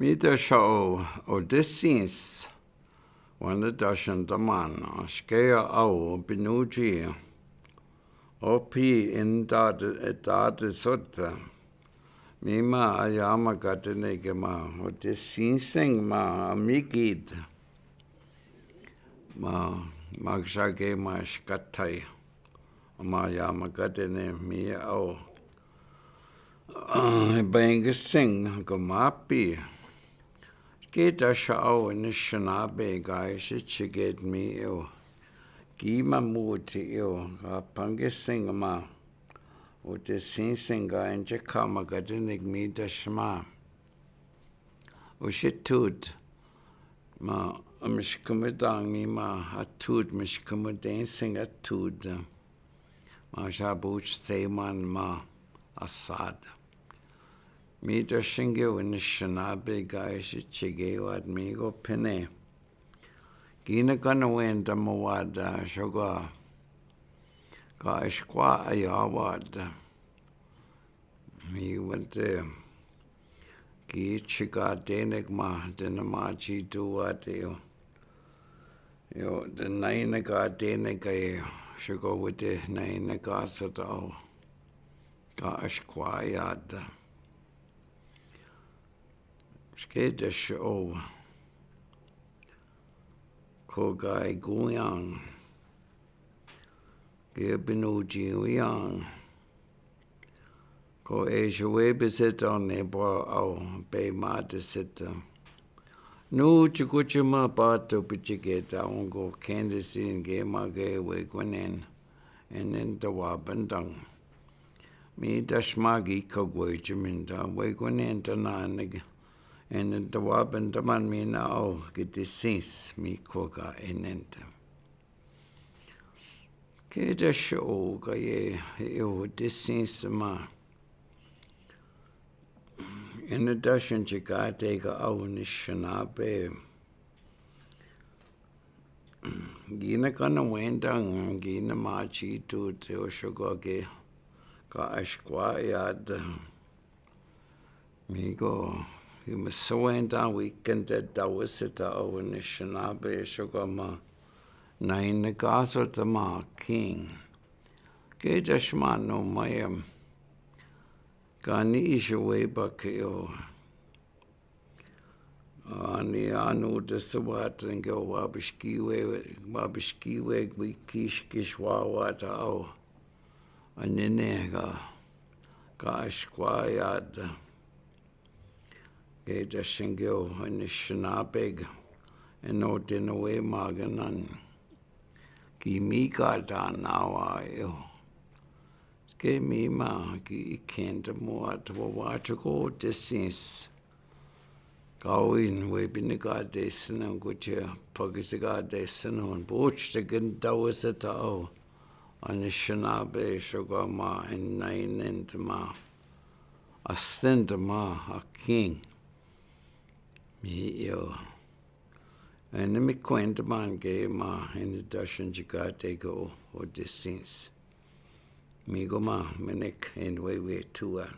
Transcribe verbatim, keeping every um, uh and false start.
Mi tæ sha o, o Disins, wan a dashen daman, a shkea o Binuji, o pi in dade, dade sota. Mi ma a ya ma kateneke ma, o Disinseng ma a mikid. Ma, ma kashake ma shkatai. Ma ya ma katene mi o. Bengkeseng ko mapi. Ke ta sha o Anishinaabe ka e shi chiket mi o. Ki ma muti o. Ka Bengkeseng ma. O Disinseng ka e chika ma katenek mi ta shma. O shi tut. Ma, a mishkumutang mi ma a tut, mishkumutang seng a tut. Ma sha buch seman ma a sad. Mi ta shinge o Anishinaabe ka e shi chige wad mi ko pene. Gina kana wen ta ma wad, a, shoka. Ka e shkwa a ya wad. Mi wente, ki chika tenek ma, tena ma chi tu wate yo. Yo, te naina ka tenek a yo, shiko wete naina ka sa ta o. Ka a shkwa yada. Shke ta sho. Ko ka e guyang. Ke Binuji uyang. Ko e shwe bisita ne pa au pe ma te sita. Nu chikuchi ma pa to pichike ta ungo Candace in ke ma ke we konen. Enen ta wa bandang. Mi ta shma ki ka gwe chiminta we konen ta na ne. Enen ta wa bandaman mi na au ki Disins mi ko ka enen ta. Ke ta sho ka ye, e o Disins ma. Ena ta shen chika te ka au Anishinaabe. Gina kana wendang, gina ma chi tu te o shoka ke ka a shkwa yada. Mi ko, i ma sawenta weekend ta wisi ta o Anishinaabe shoka ma. Naina ka so ta ma king. Ke ta shma no ma yam. Ka ni i shwe pa ke o. A ni anu ta sawat nge o wa bishki we, wa bishki we, wi kish kish wa wa ta o. A nene ka, ka a shkwa yada. Ke ta shinge o Anishinaabe, eno tena we ma ganan. Ki mi ka ta na wa yo. Ke mi ma ki i kenta mo at wa wa choko Disins. Ka win we bini ka Disins ko che, pakisi ka Disins, buch te kin ta wisi ta o. Anishinaabe shoka ma en nainen ta ma. A sen ta ma, a king. Mi yo. Ena mi kwenta man ke ma, ena ta shen chika te ko o Disins. Mi ko ma, menek en we we tua.